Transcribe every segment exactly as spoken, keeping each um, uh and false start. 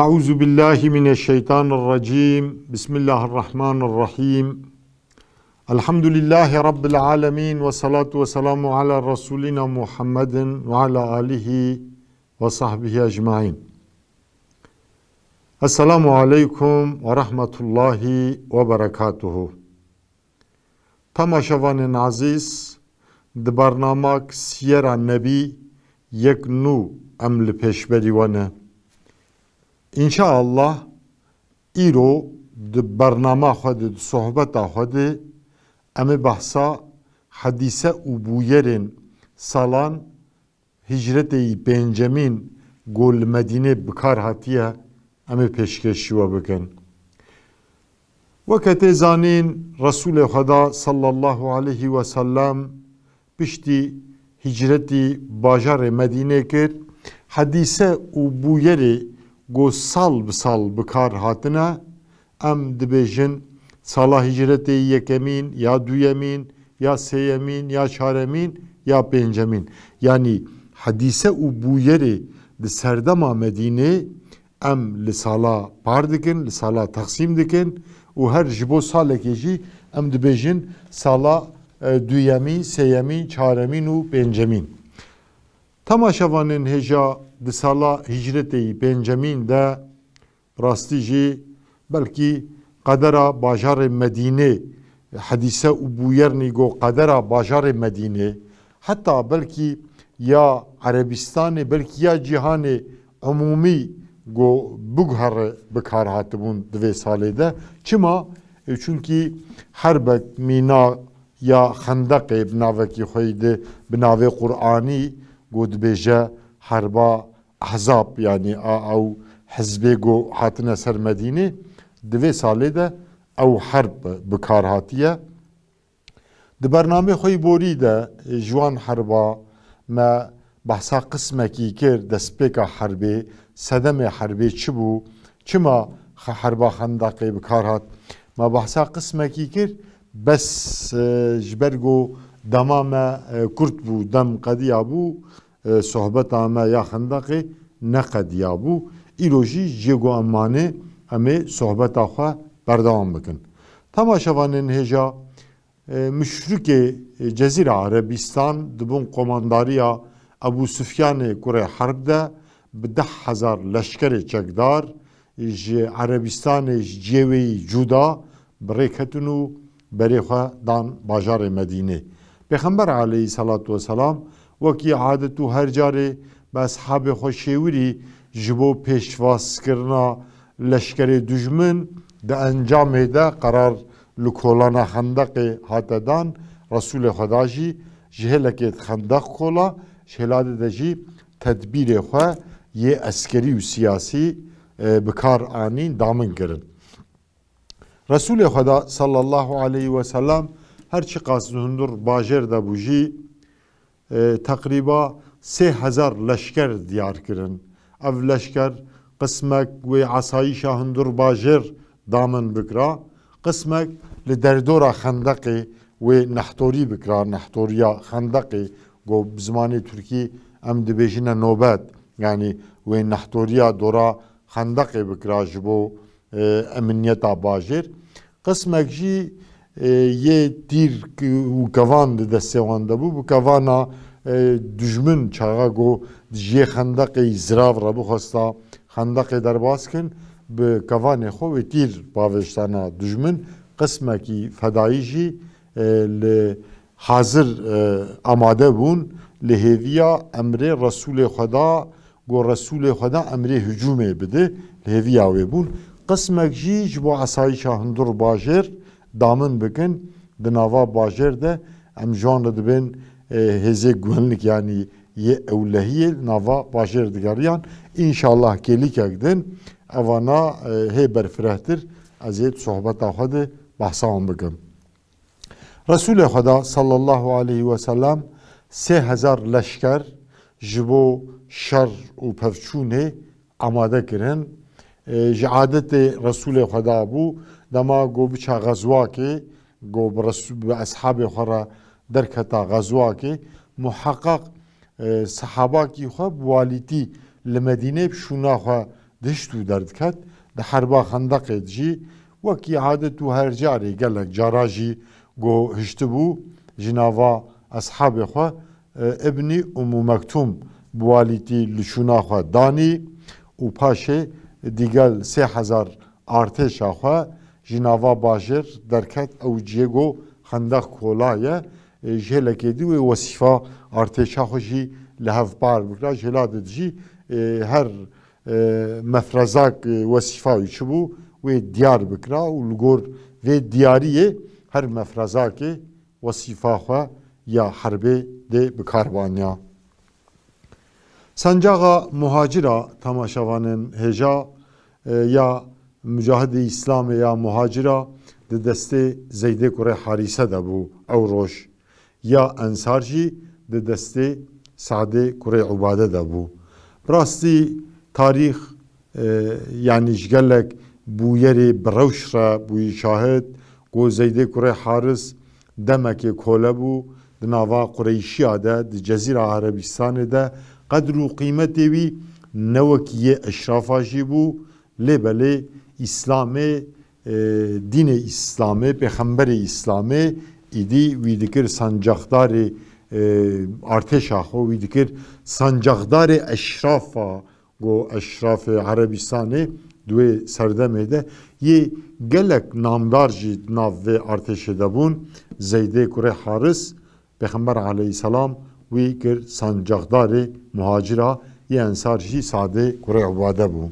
أعوذ بالله من الشيطان الرجيم. بسم الله الرحمن الرحيم. الحمد لله رب العالمين، والصلاة والسلام على رسولنا محمد وعلى آله وصحبه أجمعين. السلام عليكم ورحمة الله وبركاته. Temaşevanên ezîz, di bernamak Siyera Nebî yek nû em li pêşberî we ne. Înşaallah, îro di bernama xwe de, di sohbeta xwe de, em ê behsa hedîse û bûyerên salan hicretê yî pêncemîn ku li Medînê bi kar hatiye, em ê pêşkêşî we bikin. Weke tê zanîn, Resûlê Xweda sallallahu aleyhi ve sellem piştî hicretî bajarê Medînê kir, hedîse û bûyerê ku sal bi sal bi kar hatine, em dibêjin sala hicretê yekemîn, ya duyemîn, ya sêyemîn, ya çaremîn, ya pêncemîn. Yanî hedîse û bûyerê di serdema Medînê em li sala par dikin, li sala teqsîm dikin û her ji bo salekê jî em dibêjin sala, e, duyemîn, sêyemîn, çaremîn û pêncemîn. Temaşevanên hêja, di sala hicretê yî pêncemîn de, rastî jî belkî qedera bajarê Medînê, hedîse û bûyernî go qedera bajarê Medînê, heta belkî ya Erebîstanê, belkî ya cîhanê umûmî go biguhere bi kar hatibûn di vê salê de. Çima? E, çunkî herbek mîna ya Xendeqê bi navekî xwe yî di, bi navê Qur'anî go dibêje herba Ehzab, yanî a ew hizbê ku hatine ser Medînê, di vê salê de ew herb bi kar hatiye. Di bernamê xwe yî borî de, e, ji wan herba me behsa qismekî kir, destpêka herbê, sedemê herbê çi bû, çima xe-, herba Xendeqê bi kar hat? Me behsa qismekî kir, bes, e, ji ber ku dema me, e, kurt bû, dem qediya bû, e, sohbeta me ya Xendeqê neqediyabû. Îro jî jê ku em manê, em ê sohbeta xwe berdewam bikin. Temaşevanên hêja, e, muşrikê, e, Cezîra Erebîstan di bin komandariya Ebû Sufyanê kurê Herb de bi deh hezar leşkerê çekdar ji Erebîstanê, ji ciyê wê yî cuda bi rê ketin û berê xwe dan bajarê Medînê. Pêxember aleyhisselatu vesselam wekî adet û her carê bi eshabê xwe şêwirî ji bo pêşvazkirina leşkerê dijmin di encamê de qerar li kolana Xendeqê hate dan. Resûlê Xweda jî ji hêlekê Xendeq kola, ji hêladê de jî tedbîrê xwe yê eskerî û siyasî, e, bi kar anîn, damin kirin. Resûlê Xweda sallallahu aleyhi ve sellem her çiqas di hundir bajêr de bû jî, e, teqrîba sê hezar leşker diyar kirin. Ev leşker qismek wê esayîşa hundir bajêr damin bikira, qismek li derdora Xendeqê wê nehtorî bikira, nehtoriya Xendeqê, ku bi zimanê tirkî em dibêjine nobet, yanî wê nehtoriya dora Xendeqê bikira ji bo, e, eminiyeta bajêr. Qismek jî, e, yê tîr k-, û kevan di destê wan de bû. Bi kevana, e, dijmin çaxa ku di ciyê Xendeqê zirav re bixwesta Xendeqê derbas kin, bi kevanê xwe wê tîr bavêştana dijmin. Qismekî fedayî jî, e, li hazir, e, amade bûn li hêviya emrê Resûlê Xweda, ku Resûlê Xweda emrê hicûmê bide, li hêviya wê bûn. Qismek jî ji bo esayîşa hundir bajêr damin bikin, di nava bajêr de em ji wan re dibên, e, hêzê guvenlik, yanî yê ewlehiyê li nava bajêr digeriyan. Înşallah kêlîkek din evana, e, hê berfirehtir ez ê di sohbeta xwe de behsa wan bikim. Resûlê Xweda sallallahu aleyhi ve sellem sê hezar leşker ji bo şer û pevçûnê amade kirin. E, ji adetê Resûlê Xweda bû, dema ku biça xezwakê, ku bi Resû-, bi eshabê xwe re derketa xezwakê, muheqeq, e, sehabakî xwe bi walîtî li Medînê bi şûna xwe dihişt û derdiket. Di herba Xendeqê de jî wekî adet û her carê gelek cara jî ku hiştibû ji nava eshabê xwe, e, Îbnî Umû Mektûm bi walîtî li şûna xwe danî û paşê digel sê hezar artêşa xwe ji nava bajêr derket ew cihê ku Xendeq kola ye. E, ji hêlekê dî wê wesîfa artêşa xwe jî li hev par bikira. Ji hêla dî jî, e, her, e, mefrezak, e, wesîfa wî çi bû, wê diyar bikira û li gor vê diyariyê her mefrezakê wesîfa xwe ya herbê dê bi kar baniya. Sancaxa muhacira, temaşevanên hêja, e, ya mucahidê Îslamê ya muhacira di destê Zeydê kurê Harîse de bû ew roj. Ya ensar jî di destê Sadê kurê Ubade de bû. Bi rastî tarîx, e, yanî ji gelek bûyerê bi rewş re bûyî şahid ku Zeydê kurê Haris demekê kole bû, di nava Qureyşiya de, di Cezîra Erebîstanê de qedr û qîmetê wî ne wekî yê eşrafa jî bû, lê belê Îslamê, e, dînê Îslamê, pêxemberê Îslamê îdî wî dikir sancaxdarê, e, artêşa xwe, wî dikir sancaxdarê eşrafa, ku eşrafê Erebîstanê di wê serdemê de yê gelek namdar jî di nav vê artêşê de bûn. Zeydê kurê Haris, Pêxember aleyhisselam wî kir sancaxdarê muhacira, yê ensar jî Sadê kurê Ubade bû.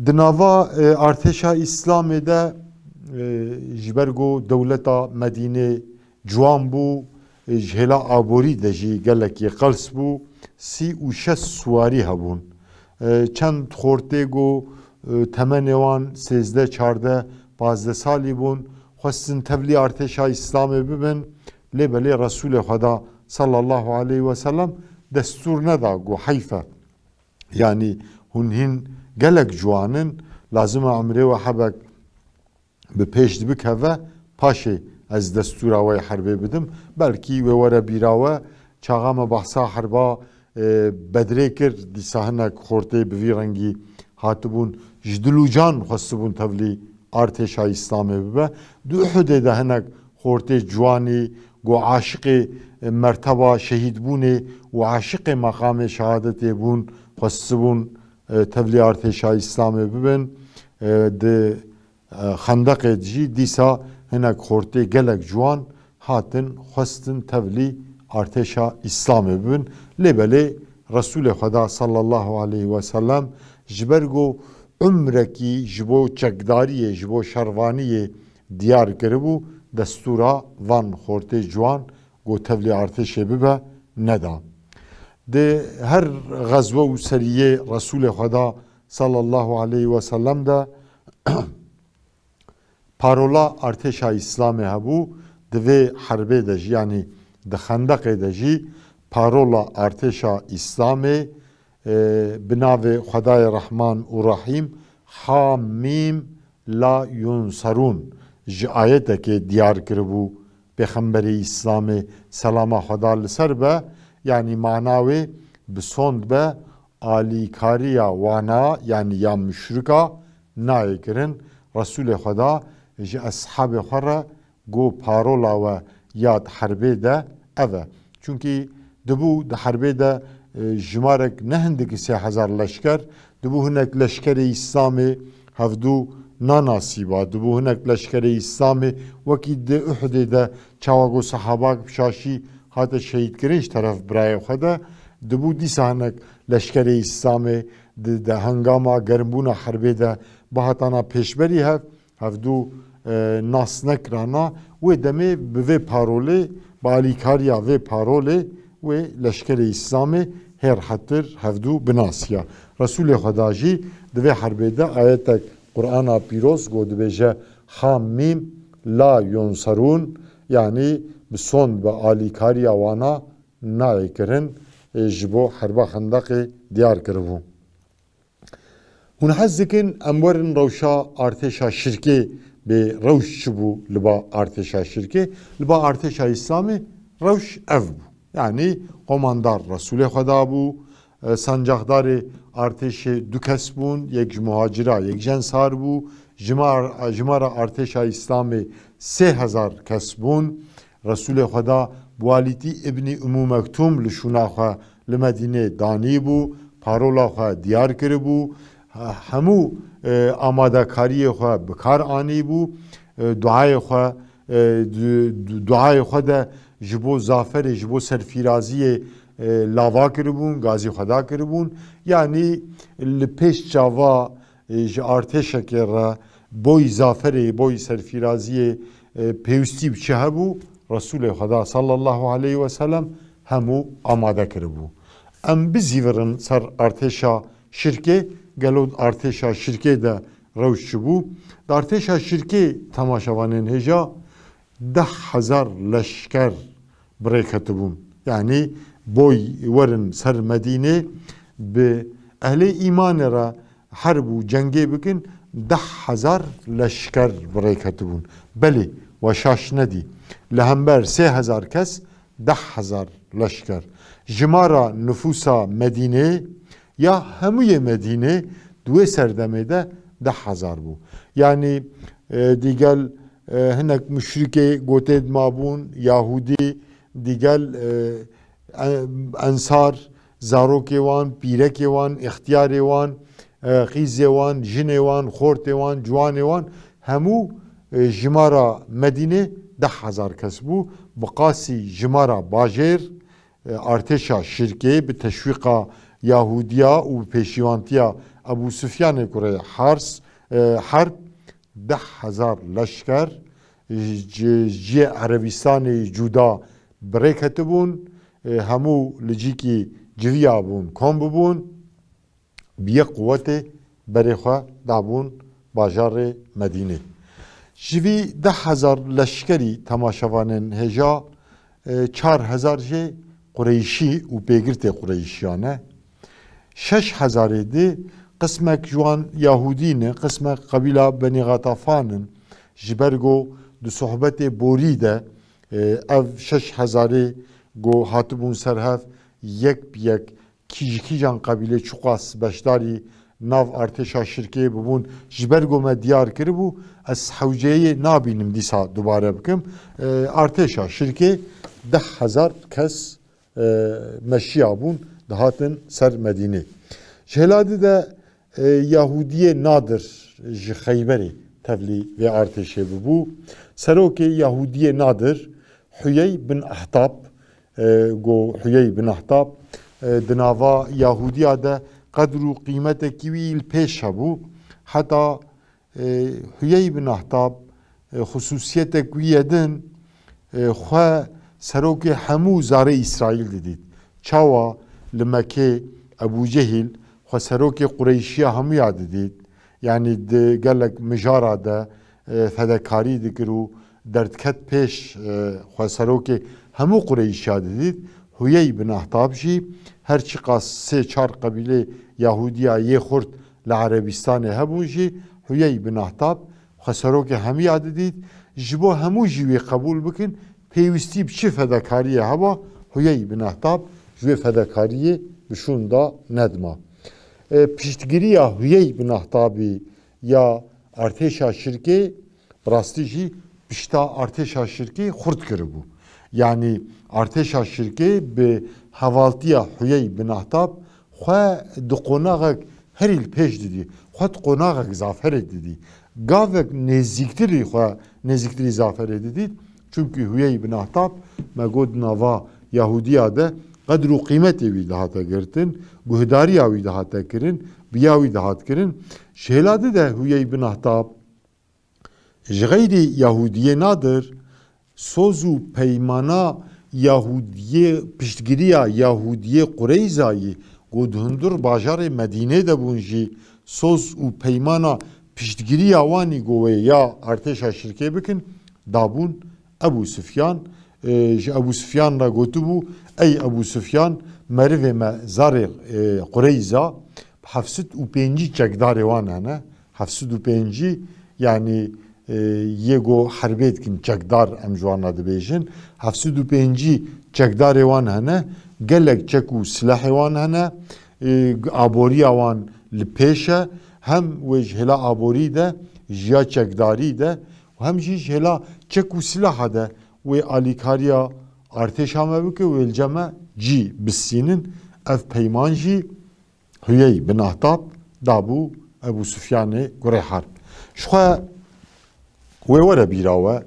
Di nava, e, artêşa Îslamê de, e, ji ber ku dewleta Medînê ciwan bû, e, ji hêla aborî de jî gelekî qels bû, sî û şeş siwarî hebûn. E, çend xortê ku, e, temenê wan sêzdeh, çardeh, pazdeh salî bûn, xwestin tevlî artêşa Îslamê bibin, lê belê Resûlê Xweda sallallahu aleyhi ve sellem destûr neda, got, heyf e. Yanî hûn hîn gelek ciwan in, lazim e emrê we hebek bi pêş dibikeve, paşê ez destûra we yê herbê bidim. Belkî wê were bîra we, çaxa me behsa herba, e, Bedrê kir, dîsa hinek xortê bi vî rengî hatibûn, ji dil û can xwestibûn tevlî artêşa Îslamê bibe. Di Uhudê de hinek xortê ciwanî ku aşiqê, e, merteba şehîdbûnê û aşiqê meqamê şehadetê bûn, xwestibûn, e, tevlî artêşa Îslamê bibin. E, di, e, Xendeqê de jî dîsa hinek xortê gelek ciwan hatin, xwestin tevlî artêşa Îslamê bibin. Lê belê Resûlê Xweda sallallahu aleyhi ve sellem ji ber ku umrekî ji bo çekdariyê, ji bo şervaniyê diyar kiribû, destûra van xortê ciwan ku tevlî artêşê bibe, neda. Di her xezwe û seriyê Resûlê Xweda sallallahu aleyhi ve sellem de parola artêşa Îslamê hebû, di vê herbê de jî, yanî di Xendeqê de jî parola artêşa Îslamê, e, bi navê Xwedayê Rehman û Rehîm, Hamîm, la yunserûn, ji ayetekê diyar kiribû Pêxemberê Îslamê, selama Xweda li ser be, yanî mana wê bi sond be, alîkariya wana, yanî ya muşrika nayê kirin. Resûlê Xweda ji eshabê xwe re got, parola we ya di herbê de ev e. Çunkî dibû di herbê de, e, jimarek ne hindikî sê hezar leşker, dibû hinek leşkerê Îslamê hevdû nanasîba, dibû hinek leşkerê Îslamê wekî di Uhudê de çawa ku sehaba bi şaşî hate şehîdkirin ji teref birayê xwe de, dibû dîsa hinek leşkerê Îslamê di, di hengama germbûna herbê de bihatana pêşberî hev, hevdû, e, nas nekirana. Wê demê bi vê parolê, bi alîkariya vê parolê wê leşkerê Îslamê hê rehetir hevdû binasiya. Resûlê Xweda jî di vê herbê de ayetek Qur'ana Pîroz ku dibêje, Hamîm, la yunserûn, yanî bi sond be, alîkariya wana nayê kirin, e, ji bo herba Xendeqê diyar kiribû. Hûn hez dikin em werin rewşa artêşa şirkê bê, rewş çi bû li ba artêşa şirkê? Li ba artêşa Îslamê rewş ev bû. Yanî qomandar Resûlê Xweda bû, E, sancaqdarê artêşê du kes bûn, yek ji muhacira, yek ji ensar bû. Jimar-, jimara artêşa Îslamê sê hezar kes bûn. Resulê Xweda bi walîtî Îbnî Umû Mektûm li şûna xwe li Medînê danî bû, parola xwe diyar kiribû. He-, hemû, e, amadekariyê xwe bi kar anî bû. E, duayê xwe, e, du-, du-, duayê xwe de ji bo zaferê, ji bo serfîraziyê, e, lava kiribûn, gazî xwe da kiribûn. Yanî li pêş çava, e, ji artêşekê re boyî zaferê, boyî serfîraziyê, e, pêwîstî bi çi hebû, Resulê Xweda sallallahu aleyhi ve sellem hemû amade kiribû. Em bizîvirin ser artêşa şirkê, gelo artêşa şirkê de rewş çi bû? Di artêşa şirkê temaşevanên hêja deh hezar leşker bi rê ketibûn. Yanî boy werin ser Medînê bi ehlê îmanê re herb û cengê bikin, deh hezar leşker bi rê ketibûn. Belê, we şaş nedî. Li hember sê hezar kes, deh hezar leşker. Jimara nifûsa Medînê ya hemûyê Medînê di wê serdemê de deh hezar bû. Yanî, e, digel, e, hinek muşrikê gotê dimabûn, Yahûdî, digel, e, e, ensar, zarokê wan, pîrekê wan, ixtiyarê wan, e, qîzê wan, jinê wan, xortê wan, ciwanê wan, hemû, e, jimara Medînê deh hezar kes bû. Bi qasî jimara bajêr, e, artêşa şirkê bi teşwîqa Yahûdiya û bi pêşîwantiya Ebû Sufyanê kurê Hars, e, Herb, deh hezar leşker ji, ji cihê Erebîstanê cuda bi rê ketibûn, e, hemû li cîkî civiya bûn, kom bibûn, bi yek quwetê berê xwe dabûn bajarê Medînê. Ji vî deh hezar leşkerî temaşevanên hêja, e, çar hezar jê Qureyşî û pêgirtê Qureyşiyan e. Şeş hezarê di qismek ji wan Yahûdî ne, qismek qebîla Benî Xatafan in. Ji ber ku di sohbetê borî de, e, ev şeş hezarê ku hatibûn ser hev yek bi yek kî ji kîjan qebîlê çiqas beşdarî nav artêşa şirkê bibûn, ji ber ku me diyar kiribû, ez hewceyê nabînim dîsa dubare bikim. E, artêşa şirkê deh hezar kes, e, meşiya bûn, dihatin ser Medînê. Ji hêla di de, e, Yahûdiyê Nadir ji Xeyberê tevlî vê artêşê bibû. Serokê Yahûdiyê Nadir, Huyey bin Ahtab, e, go Huyey bin Ahtab, e, di nava Yahûdiya de qedr û qîmetekî wî li pêş hebû. Heta, e, Huyey bin Ahtab, e, xusûsiyetek wî ye din, e, xwe serokê hemû zarê Îsraîl didît. Çawa li Mekê Ebû Cehîl xwe serokê Qureyşiya hemûya didît? Yanî di gelek mijara de, e, fedekarî dikir û derdket pêş, e, xwe serokê hemû Qureyşiya didît. Huyey bin Ahtab jî her çiqas sê çar qebîlê Yahûdiya yê xurt li Erebîstanê hebûn jî, Huyey bin Ahtab xwe serokê hemiya didît. Ji bo hemû jî wî qebûl bikin, pêwîstî bi çi fedekariyê heba, Huyey bin Ahtab ji wê fedekariyê bi şûn da nedima. E, piştgiriya Huyey bin Ahtabî ya artêşa şirkê, bi rastî jî pişta artêşa şirkê xurt kiribû. Yanî artêşa şirkê bi hevaltiya Huyey bin Ahtab xwe di qonaxek herî li pêş didî. Xwe di qonaxek zaferê didî. Gavek nêzîktirî xwe, nêzîktirî zaferê didît. Çimkî Huyey bin Ahtab, me got, nava Yahûdiya de qedr û qîmetê wî dihate girtin, guhdariya wî dihate kirin, biya wî dihat kirin. Ji hêla di de Huyey bin Ahtab, ji xeyrî Yahûdiyê Nadir, soz û peymana Yahûdiyê, piştgiriya Yahûdiyê Qureyzayî ku di hundir bajarê Medînê de bûn jî, soz û peymana piştgiriya wanî ku wê ya artêşa şirkê bikin, dabûn Ebû Sufyan. E, ji Ebû Sufyan re gotibû, ey Ebû Sufyan, merivê me zarê, e, Qureyza, heft sed û pêncî çekdarê wan hene. Heft sed û pêncî, yanî, e, yê go herbê dikin, çekdar em ji wan re dibêjin. Heft sed û pêncî çekdarê wan hene, gelek çek û silahê wan hene. e, aboriya wan li pêş e, hem wê ji hêla aborî de, ji ya çekdarî de û hem jî ji hêla çek û silaha de wê alîkariya artêşa me bike, wê li cem me cî bistînin. Ev peyman jî Huyey bin Ahtab dabû Ebû Sufyanê kurê Harb. Ji xwe wê were bîra we,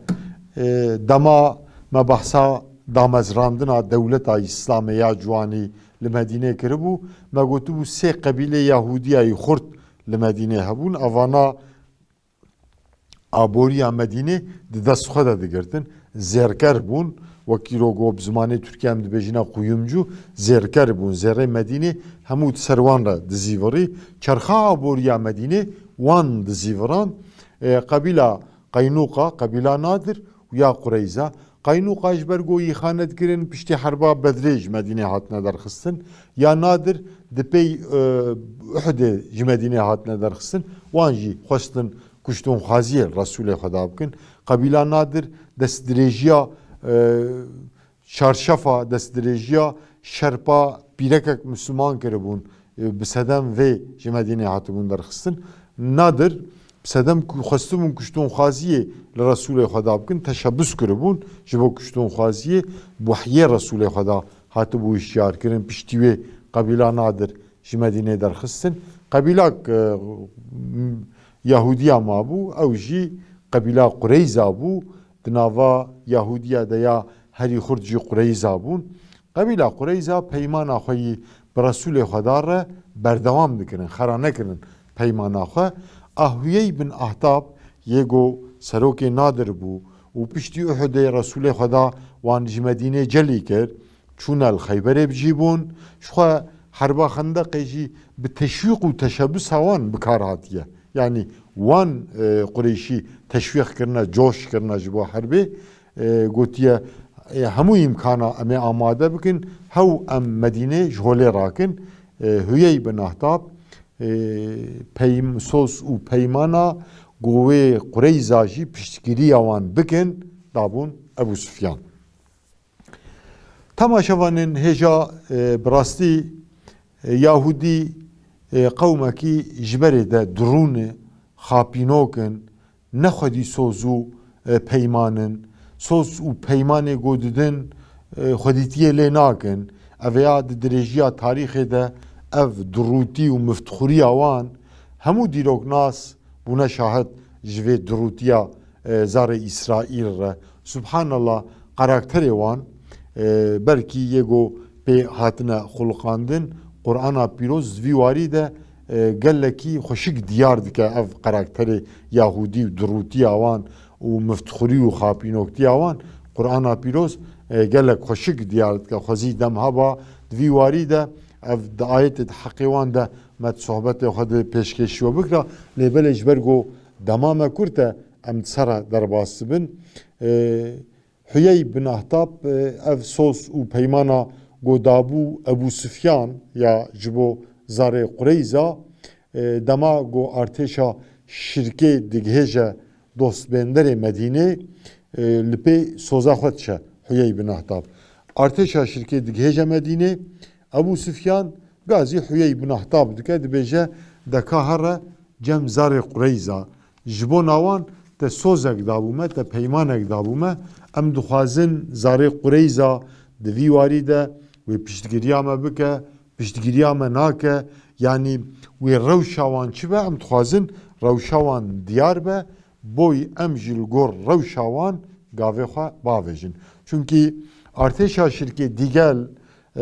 e, dema me behsa damezrandina dewleta Îslamê ya ciwanî li Medînê kiribû, me gotibû sê qebîlê Yahûdiyayî xurt li Medînê hebûn. Evana aboriya Medînê di dest xwe de digirtin. Zêrker bûn, wekî rogo bi zimanê Tirkî em dibêjine kuyumcu, zêrker bûn. Zêrê Medînê hemû di ser wan re dizîvirî. Çerxa aboriya Medînê wan dizîviran. E, qebîla Qeynûqa, qebîla Nadir û ya Qureyza. Qeynûqa ji ber ku îxanet kirin, piştî herba Bedrê ji Medînê hatine derxistin. Ya Nadir di pey, e, Uhudê ji Medînê hatine derxistin. Wan jî xwestin kuştunxwaziyê Resûlê Xweda bikin. Qebîla Nadir destdirêjiya, e, çarşefa, destdirêjiya şerpa pîrekek Misliman kiribûn, e, bi sedem vê ji Medînê hatibûn derxistin. Nadir bi sedem ku xwestibûn kuştunxwaziyê li Resûlê Xweda bikin, teşebus kiribûn ji bo kuştunxwaziyê, bi wehyê Resûlê Xweda hatibû hişyar kirin, piştî wê qebîla Nadir ji Medînê derxistin. Qebîlak, e, m-, Yahûdiya mabû, ew jî qebîla Qureyza bû. Di nava Yahûdiya de ya herî xurt jî Qureyza bûn. Qebîla Qureyza peymana xwe yî bi Resûlê Xweda re berdewam dikirin, xera nekirin peymana xwe. A Huyey bin Ahtab yê ku serokê Nadir bû û piştî Uhudê Resûlê Xweda wan ji Medînê celî kir, çûne li Xeyberê bi cî bûn. Ji xwe herba Xendeqê jî bi teşwîq û teşebusa wan bi kar hatiye. Yanî wan, e, Qureyşî teşwîq kirine, coş kirine ji bo herbê. E, gotiye, e, hemû îmkana em ê amade bikin, hew em Medînê ji holê rakin. E, Huyey bin Ahtab, e, peym-, soz û peymana ku wê Qureyza jî piştgiriya wan bikin, dabûn Ebû Sufyan. Temaşevanên hêja, e, bi rastî, e, Yahûdî, e, qewmekî ji berê de dirûn e, xapînok in, ne xwedî soz û, e, peyman in. Soz û peymanê ku didin, e, xwedîtiyê lê nakin. Ev ya di dirêjiya tarîxê de ev dirûtî û miftxuriya wan hemû dîroknas bûne şahid ji vê dirûtiya, e, zarê Îsraîl re. Subhanallah, karakterê wan, e, belkî yê ku pê hatine xuliqandin, Qur'ana Pîroz di vî warî de, e, gelekî xweşik diyar dike ev karakterê Yahûdî û dirûtiya wan û miftxurî û xapînoktiya wan. Qur'ana Pîroz, e, gelek xweşik diyar dike. Xwezî dem heba di vî warî de ev di ayetê di heqê wan de me di sohbetê xwe de pêşkêşî we bikira. Lê belê ji ber ku dema me kurt e, em di ser re derbas dibin. E, Huyey bin Ahtab, e, ev soz û peymana ku dabû Ebû Sufyan ya ji bo zarê Qureyza, e, dema ku artêşa şirkê digihêje dostbênderê Medînê, e, li pê soza xwe diçe Huyey bin Ahtab. Artêşa şirkê digihêje Medînê, Ebû Sufyan gazî Huyey bin Ahtab dike, dibêje, deka here cem zarê Qureyza. Ji bona wan te sozek dabû me, te peymanek dabû me. Em dixwazin zarê Qureyza di vî warî de wê piştgiriya me bike, piştgiriya me nake. Yanî wê rewşa wan çi be, em dixwazin rewşa wan diyar be. Boy em jî li gor rewşa wan gavê xwe bavêjin. Çunkî artêşa şirkê dîgel, e,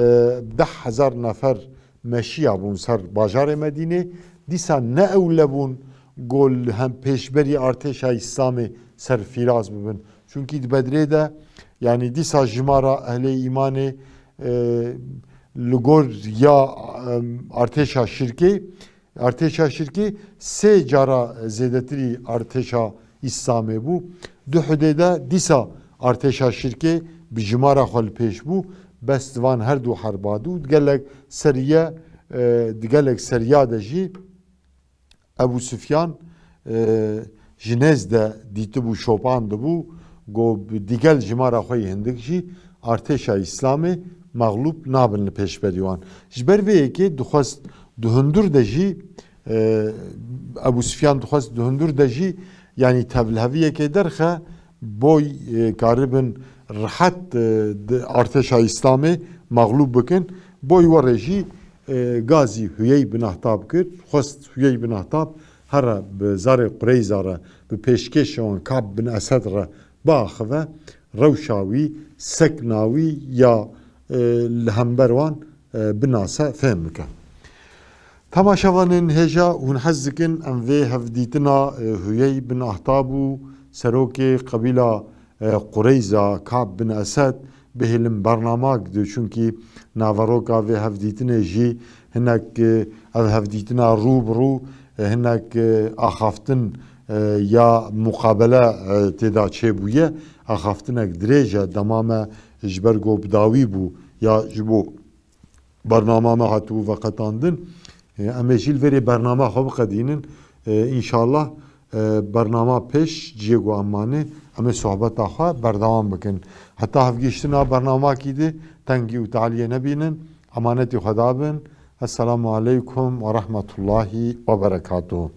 deh hezar nefer meşiya bûn ser bajarê Medînê. Dîsa ne ewle bûn ku li hem pêşberî artêşa Îslamê serfîraz bibin. Çunkî di Bedrê de, yanî dîsa jimara ehlê îmanê, e, li gor ya, em, artêşa şirkê, artêşa şirkê sê cara zêdetirî artêşa Îslamê bû. Di Uhudê de dîsa artêşa şirkê bi jimara xwe li pêş bû. Bes di van her du herba de û di gelek seriye, e, di gelek seriya de jî Ebû Sufyan, e, ji nêz de dîtibû, şopandibû, ku bi digel jimara xwe yî hindik jî artêşa Îslamê mexlûb nabin li pêşberî wan. Ji ber vê yekê dixwest di hundir de jî, e, Ebû Sufyan dixwest di hundir de jî, yanî tevliheviyekê derxe, boy, e, karibin rihet, e, di artêşa Îslamê mexlûb bikin. Boy werê jî, e, gazî Huyey bin Ahtab kir. Xwest Huyey bin Ahtab here bi zarê Qureyza re, bi pêşkêşê wan Kab bin Esed re biaxive, rewşa wî, sekna wî ya, e, li hember wan, e, binase, fêm bike. Temaşevanên hêja, hûn hez dikin em vê hevdîtina, e, Huyey bin Ahtab û serokê qebîla, e, Qureyza Kab bin Esed bihêlin bernamak di, çunkî naveroka vê hevdîtinê jî hinek, e, ev hevdîtina rû bi rû, e, hinek, e, axaftin, e, ya muqabele, e, têda çêbûye. Axaftinek dirêj e, dema me ji ber ku bi dawî bû ya ji bo bernama me hatibû veqetandin. E, em ê jî li vêrê bernama xwe biqedînin. E, înşallah, e, bernama pêş cihê ku em mane, em ê sohbeta xwe berdewam bikin. Heta hevgihiştina bernamakî di tengî û taliyê nebînin. Emanetî Xweda bin. Esselamu aleykum ve rahmetullahi ve berekatuhu.